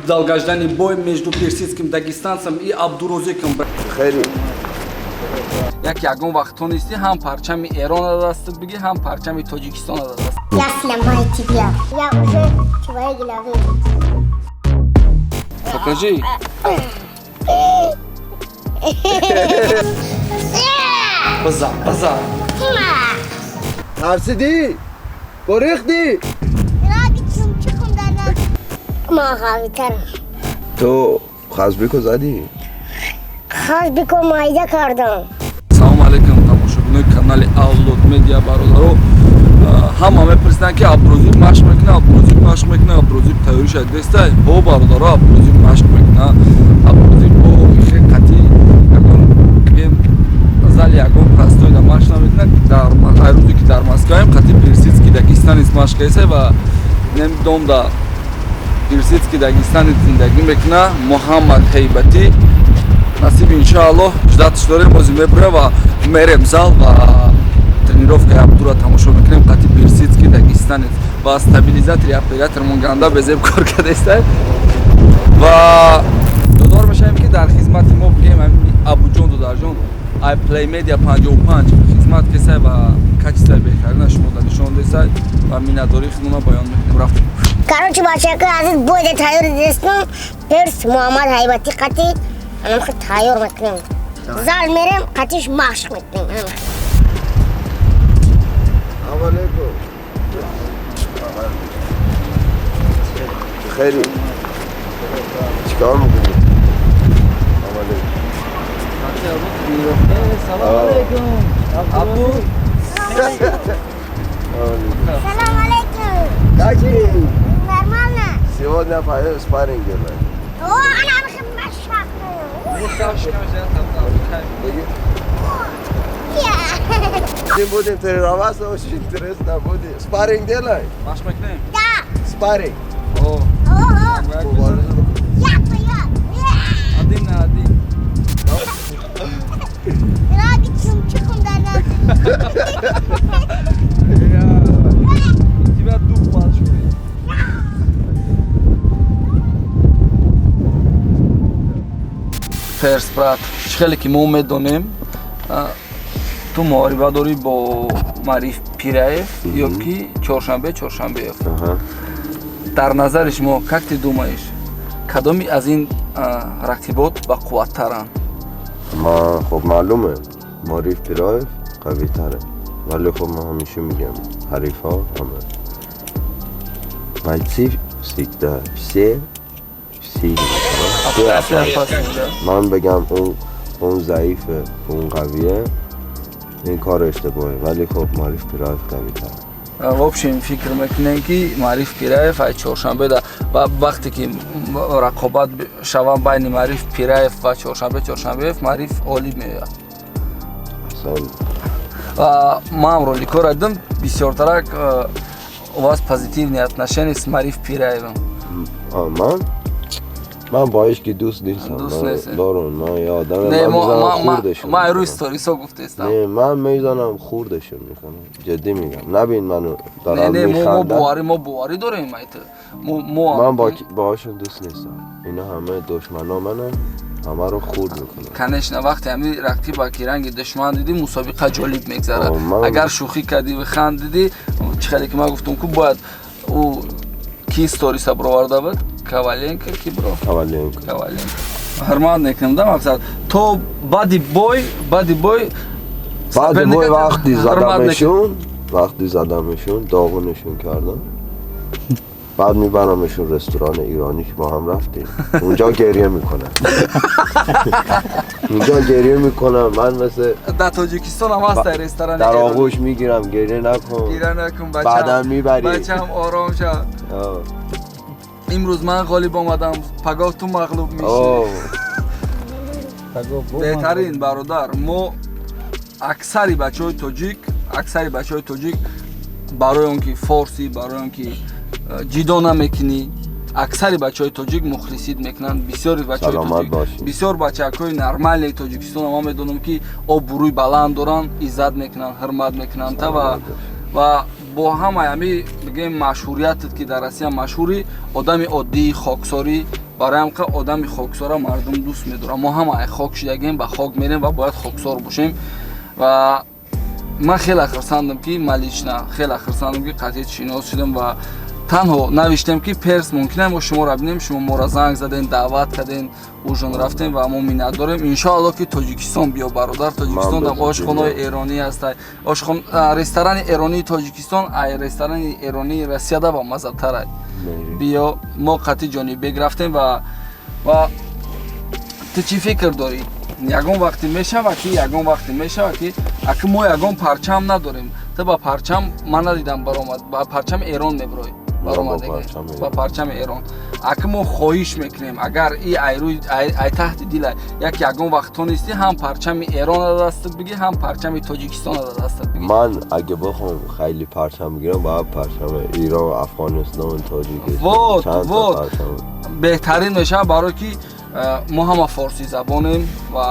Долгожданный бой между персидским дагестанцем и Абдурозиком. Хеле. Як ягон вақт тонисти ҳам парчами Эрона дастат бигӣ, ҳам парчами Тоҷикистона даст. Я сломаю тебя. Я уже твоей головы. Покажи. Бизан, бизан. ترسیدی؟ گریختی؟ ما قوی‌ترم. تو خزبیکو زدی؟ خزبیکو مایده کردم. Салому алейкум, тамошобинои канали Авлод Медиа, бародаро. Ҳама мепурсиданд, ки Абдурозиқ машқ мекуна, Абдурозиқ машқ мекуна, Абдурозиқ тайёриша дестай. Бо бародаро, Абдурозиқ машқ мекуна. Абдурозиқ бо хе қатӣ ягон бигем зали ягон простой да машқ намекуна. Дар ай рӯзе ки дар Москваем, қатӣ персидский дагестанец машқ кардесай ва намедонам, да персидский дагестанец зиндагӣ мекуна Муҳаммад Ҳайбатӣ. Насиб, иншааллоҳ, ждать ш дорем, ҳозир мебурем ва мерем зал ва тренировка и Абдура тамошо мекунем қати персидский дагестанец. Ва стабилизатори оператормон ганда безеб кор кардестай ва додор мешавем, ки дар хизмати мо бигем Абуҷон Додарҷон ай Play Media 55 хизмат кесай ва качество и беҳтарина шумо да нишон десай ва миннатдории худмона баён мекунем. Рафтем. Короче, бачака азиз, бой тайёр дестум. Перс Муҳаммад Ҳайбатӣ қати анам хел тайёр мекунем. Зал мерем, қатиш машқ мекунем. سلام علیکم. خیلی چیکار میکنی؟ سلام علیکم. Салом алейкум, Абду. Салом алейкум. Как ты? Нормально? Сегодня пойдем спарринг делать. О, анам хел машқ. بگی. Будем тренироваться, очень интересно будет. Спарринг делай. Машқ мекунем. Да. Спарринг. О. О, Мубориза. як ба як. Один на один. Раги чумчикум дар. У тебя дух большой. Ферст, брат, чӣ хеле ки мо медонем, ту муҳориба дорӣ бо Мариф Пираев ё ки Чоршанбе Чоршанбеев. Дар назари шумо, как ты думаешь, кадоми аз ин рақибот бақувваттаранд? ما خب معلومه ماریف پیرایف قوی تره، ولی خب من همیشه میگم حریف ها همه бойцы всегда все сильные. من بگم اون ضعیفه، اون قویه، این کار اشتباهه، ولی خب ماریف پیرایف قوی تره. В общем, фикр мекунем, ки Мариф Пираев ай Чоршанбе да ва вақте ки рақобат шаванд байни Мариф Пираев ва Чоршанбе Чоршанбеев, Мариф ғолиб меояд. اصلا Ва ман роликҳоро дидам, бисёртарак у вас позитивные отношения с Мариф Пираевым. آه، من با هیچ کی دوست نیستم. دوست من نیستی. بارون من یه آدم Не, من میزنم خوردشون ма рӯи میکنم. сторисо гуфтестам. نه، من میزنم خوردشون میکنم، جدی میگم. نبین منو Не, دارم не, мо میخندم. боварӣ, мо боварӣ дорем, айта мо. من با باهاشون دوست نیستم. اینا همه دشمنا منن، همه رو خورد میکنم. Конечно, вақте ҳами рақиба ки ранги душман дидӣ, мусобиқа ҷолиб мегзарад. О, Агар шӯхӣ кардӣ ва хандидӣ, чӣ хеле ки ман гуфтам ку, бояд ӯ ки сториса бироварда буд, Коваленко ки бро? Коваленко. Коваленко. Ҳурмат мекунам, да, мақсад то баъди бой, баъди бой. بعد بой соперника وقتی ҳурмат мекунам. زدمشون، وقتی زدمشون داغونشون کردم، بعد میبرمشون رستوران ایرانی که با هم رفتیم، اونجا گریه میکنم، اونجا گریه میکنم من مثل Дар Тоҷикистон ҳам ҳастай ресторани در эронӣ. آغوش میگیرم، گریه نکن. Гиря накун, бачам. بعدا میبری. Бачам, ором шав. آه. Имрӯз ман ғолиб омадам, пагоҳ ту мағлуб мешӣ. آه. Беҳтарин, бародар. Мо аксари бачаҳои тоҷик, аксари бачаҳои тоҷик, барои он ки форсӣ, барои он ки ҷидо намекунӣ, аксари бачаҳои тоҷик мухлисид мекунанд. Бисёри бачаҳои Саломат тоҷик, бошед. Бисёр бачакҳои нормальный Тоҷикистон ман медонам, ки обрӯи баланд доранд, иззат мекунанд, ҳурмат мекунанд та ва Саломат бошед. Ва Бо ҳамаи ҳами бигем машҳуриятат, ки дар Россия машҳурӣ, одами оддии хоксорӣ. Барои ҳам одами хоксора мардум дӯст медорад. Мо ҳама ай хок шидагем, ба хок мерем ва бояд хоксор бошем. Ва ман хеле хурсандам, ки ман лично хеле хурсандам, ки қатъият шинос шудам. Ва танҳо навиштем, ки перс мумкин мо шуморо бинем, шумо моро занг задем, даъват кардем, ужин рафтем ва мо миннатдорем. Иншоалло, ки Тоҷикистон биё, бародар. Тоҷикистон Ман ошхонаи эронӣ ҳаста, ошхон, ресторани эронии Тоҷикистон ай ресторани эронии Россияда ба маззатарай. Биё, мо қатъи Ҷонибек рафтем. Ва ту чӣ фикр дорӣ, ягон вақте мешава ки, ягон вақте мешава ки аки мо ягон парчам надорем, ту ба парчам ман надидам баромад, ба парчами Эрон мебурой? Баромадега ба парчами Эрон. Аки мо хоҳиш мекунем, агар и айрӯи ай таҳти дила як ягон вақт тонистӣ, ҳам парчами Эрона дастат бигӣ, ҳам парчами Тоҷикистона дастат бигӣ. من اگه بخوام خیلی پرچم بگیرم، باید پرچم ایران، افغانستان، تاجیکستان، вот چند تا вот پرچم. Беҳтарин мешавад, барое ки мо ҳама форсӣ забонем. Ва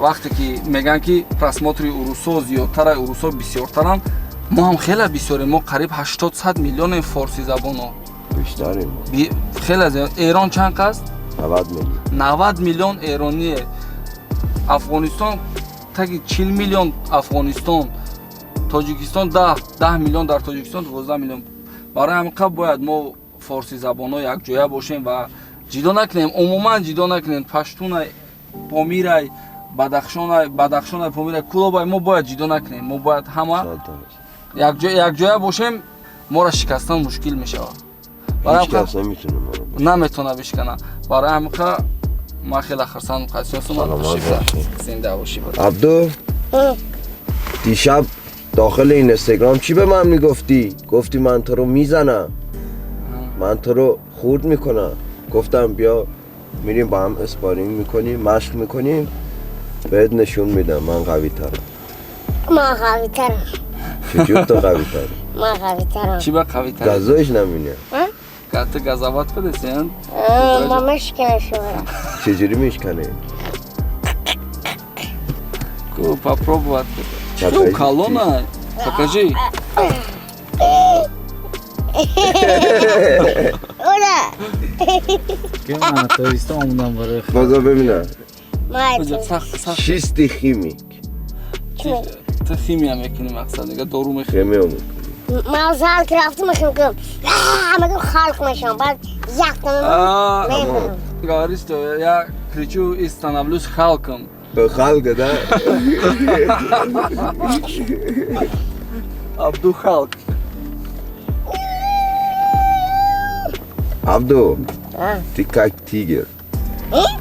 вақте ки мегӯянд, ки просмотри урусо зиёдтара, урусо бисёртаранд, мо ҳам хеле бисёрем. Мо қариб 80-100 миллионем форсӣ забоно. بیشتریم. Хеле зиёд. Эрон чанд аст? 90 میلیون. 90 миллион эроние. Афғонистон таги 40 миллион, Афғонистон, Тоҷикистон 10 миллион, дар Тоҷикистон 12 миллион. Барои ҳамин қабл бояд мо форсӣ забонҳо якҷоя бошем ва ҷидо накунем, умуман ҷидо накунем. Паштунай, Помирай, Бадахшонай, Бадахшонай, Помирай, Кулобай, мо бояд ҷидо накунем. Мо бояд ҳама 100%. якҷоя бошем, моро шикастан мушкил мешавад. Барои هیچ ҳамин کس نمیتونه ما رو بشه. наметавона бишкана. Барои ҳамин ман хеле хурсандам, қасиёсум. Саломат бошӣ. Зинда бошӣ. عبدو، دیشب داخل اینستاگرام چی به من میگفتی؟ گفتی من تو رو میزنم، من تو رو خورد میکنم. گفتم بیا میریم با هم اسپارینگ میکنیم، مشق میکنیم، بهت نشون میدم من قوی ترم. من قوی ترم. چجور تو قوی ترم؟ من قوی ترم. Чӣ ба қавитар? گازوش نمینه. Ту газават кардеси? ما مشکل شورم. چجوری میشکنه؟ Попробовать. Чакай. Чӣ калона, покажи. اولا. که من توریست آمدم برای بازا ببینم. ما сахт сахт. چیستی خیمیک؟ Ту химия мекунӣ, мақсад дига дору мехӯрӣ. خیمی هم. ما زال که رفتم میخوام که میگم خلق میشم، بعد یک А, تنم. Говорит, что я кричу и становлюсь Халком. به خلق ده. Абду Халк. عبدو، ты как тигр،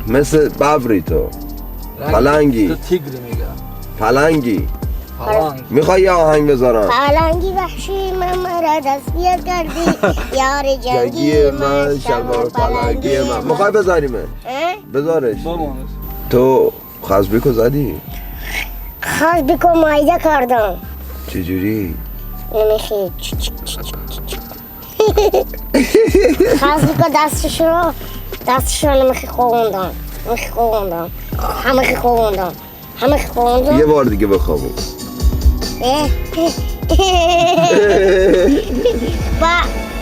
مثل ببری تو، پلنگی. Ту тигр мега. پلنگی. Паланг. میخوای یه آهنگ بذارم؟ پلنگی وحشی، من مرا دستگیر کردی، یار جنگی جنگی من، شلوار پلنگی من. میخوای بذاریمه؟ اه؟ بذارش. Бомонаш. تو خزبیکو زدی؟ خواست بکن مایده کردم. چجوری؟ نمیخی خواست بکن دستش رو، دستش رو نمیخی خوندم، نمیخی خوندم، همه خوندم، همه خوندم. یه بار دیگه بخوابون. با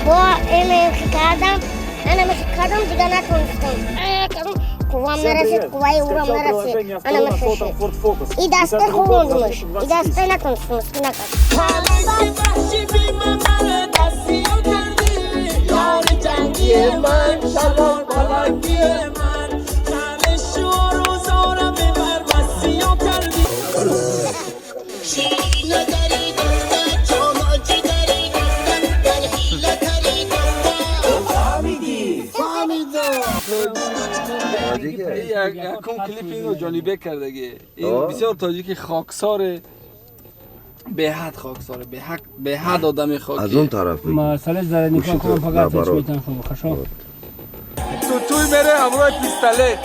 با این کردم، انا میخی کردم، دیگه نتونستم. قوام نرسید، قوای او را نرسید. انا میخی ای دسته خوندمش، ای دسته نتونستم، مسکی نکرد. پلنگ وحشی بی من مرا دستیا کردی، یار جنگی من، شلوار پلنگی من، تن شور و زارم بر مسیا کردی. Якум клипи ино Ҷонибек кардагӣ. Ин О. бисёр тоҷики хоксоре, беҳад хоксоре, беҳад одами از хоки. اون طرف بگیر. مسئله زره نگاه گوشی کنم تو فقط نبرو. میتونم خوب خشم. Ту туй мере ҳамроҳи пистолет.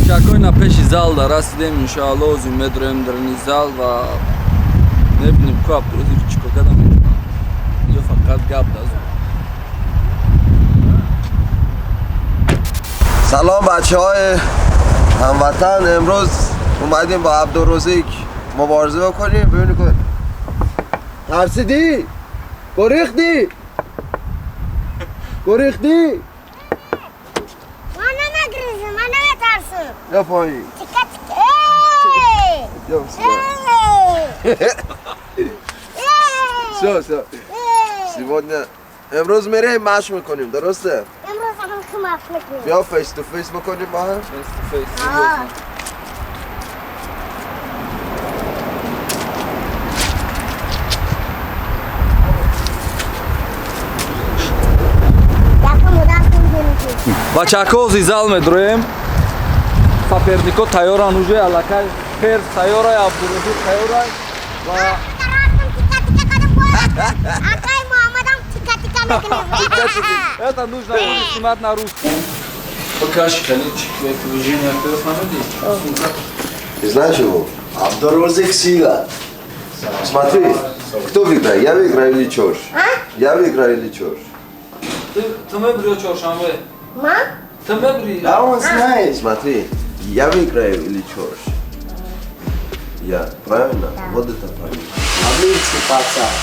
Чакои на пеши зал да расидем, иншоалло озим медроем дарни зал ва мебинем ку Абдурозиқ чӣ кор карда метавонад. Ё фақат гап дазу. سلام بچه های هموطن امروز اومدیم با عبدالرزیک مبارزه بکنیم. ببینیم که ترسیدی؟ گریختی؟ گریختی؟ من نگریزم، من نمیترسم. یا پایین تیکه تیکه. Все, все. Сегодня امروز میریم مشق میکنیم، درسته؟ امروز هم مشق میکنیم. بیا face to face بکنیم با هم. Face to face. Бачако зизал медроем. Сопернико тайёран уже, аллакай ферз тайёрай, Абдурозиқ тайёрай ва Акай Муҳаммадам тика тика мекунем. Это нужно будет снимать на русском. Покажи, движение фамилии. Ты знаешь его? Абдурозик сила. Смотри, кто выиграет? Я выиграю или Чорш? Я выиграю или Чорш? Ты мебри Чоршанбе? Ма? Ты мебри? Да, он знает. Смотри, я выиграю или Чорш? Я, правильно? Да. Вот это правильно. Амирский пацан.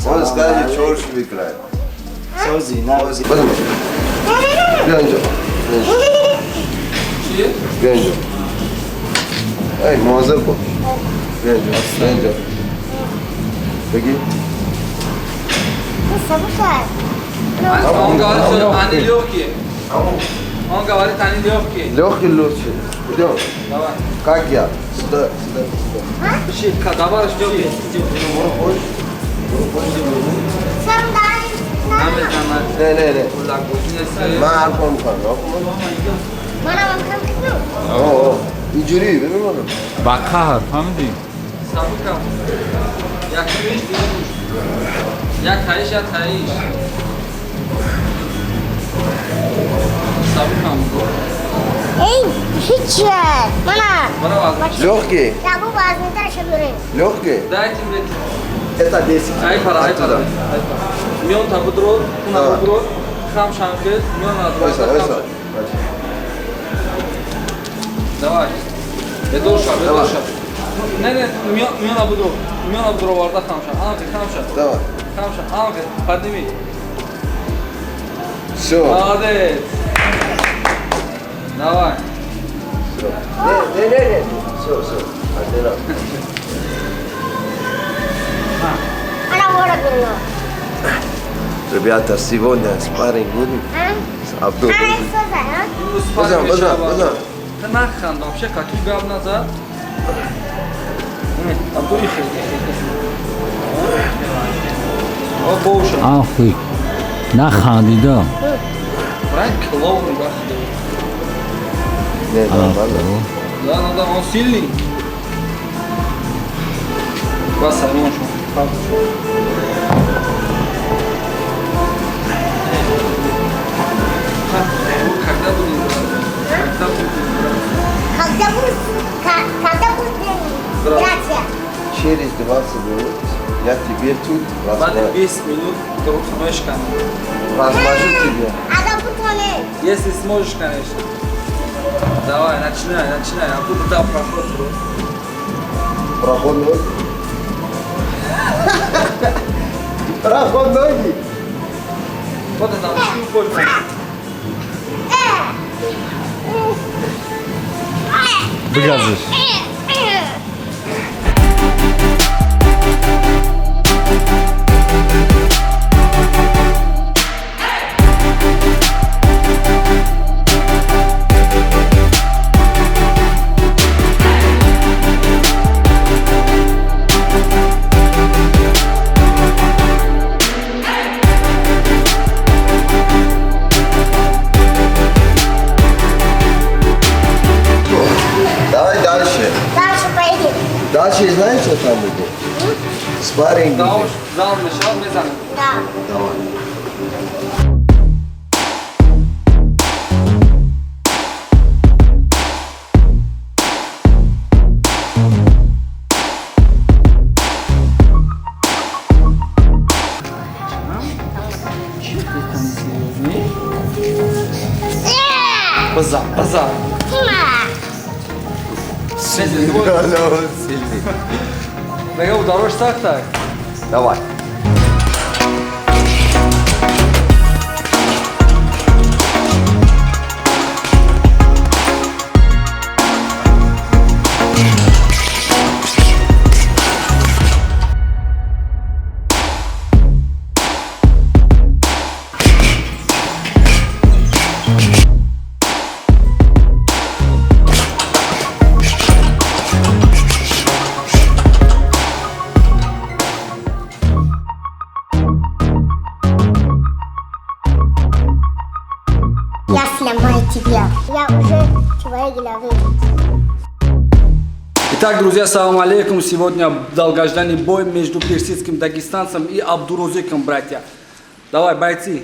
Он скажет, Чорш выиграет. بیا اینجا. بیا اینجا. ای مواظب باش. بیا اینجا. بیا اینجا. بگی. Он говорит, они легкие. Он говорит, они легкие. Легкие лучше. Идем. Давай. Как я? Сюда, сюда, сюда. Давай, легкие. نه نه نه. من حرف می‌کنم. منم هم می‌کنم. آه اینجوری ببین منو. با قهر فهمیدی؟ سبکم. یک پیش دیگه. یک تایش یا تایش. سبکم. ای هیچ. منم. Легкий. Я буду вазнитар шабурин. Легкий. Дайте мне. Это 10. Ай пара, ай пара. Мион табудро, кунабудро, хам шанхел, мион надро. Ойса, ойса. Давай. Бедоша, бедоша. Не, не, мион абудро, мион абудро варда хамша. Анхе, хамша. Давай. Хамша, анхе, подними. Все. Молодец. Давай. Все. Не, не, не, не. Все, все. Ребята, сегодня спарринг будет с Абдурозиком. Базан, базан, базан. Ты нахрен вообще, какие гав назад? Ахуй, нахандида. Клоун, бахты. Не, нормально. Да, да, да, он сильный. Васа, он шел. Когда будем Когда будет драться? Через 20 минут я тебе тут размажу. 10 минут размажу тебе. Если сможешь, конечно. Давай, начинай, начинай. А буду там проход просто. Проход ноги? Проход ноги? Вот это, больше. Выгазишь. Дальше знаешь, что там будет? Спарринг будет. Зал мешал, мезан. Да. Давай. База, база. Сильный. Он сильный. Мега ударош сахта. Давай. Я сломаю тебя. Я уже твоей головы. Итак, друзья, салам алейкум. Сегодня долгожданный бой между персидским дагестанцем и Абдурозиком, братья. Давай, бойцы,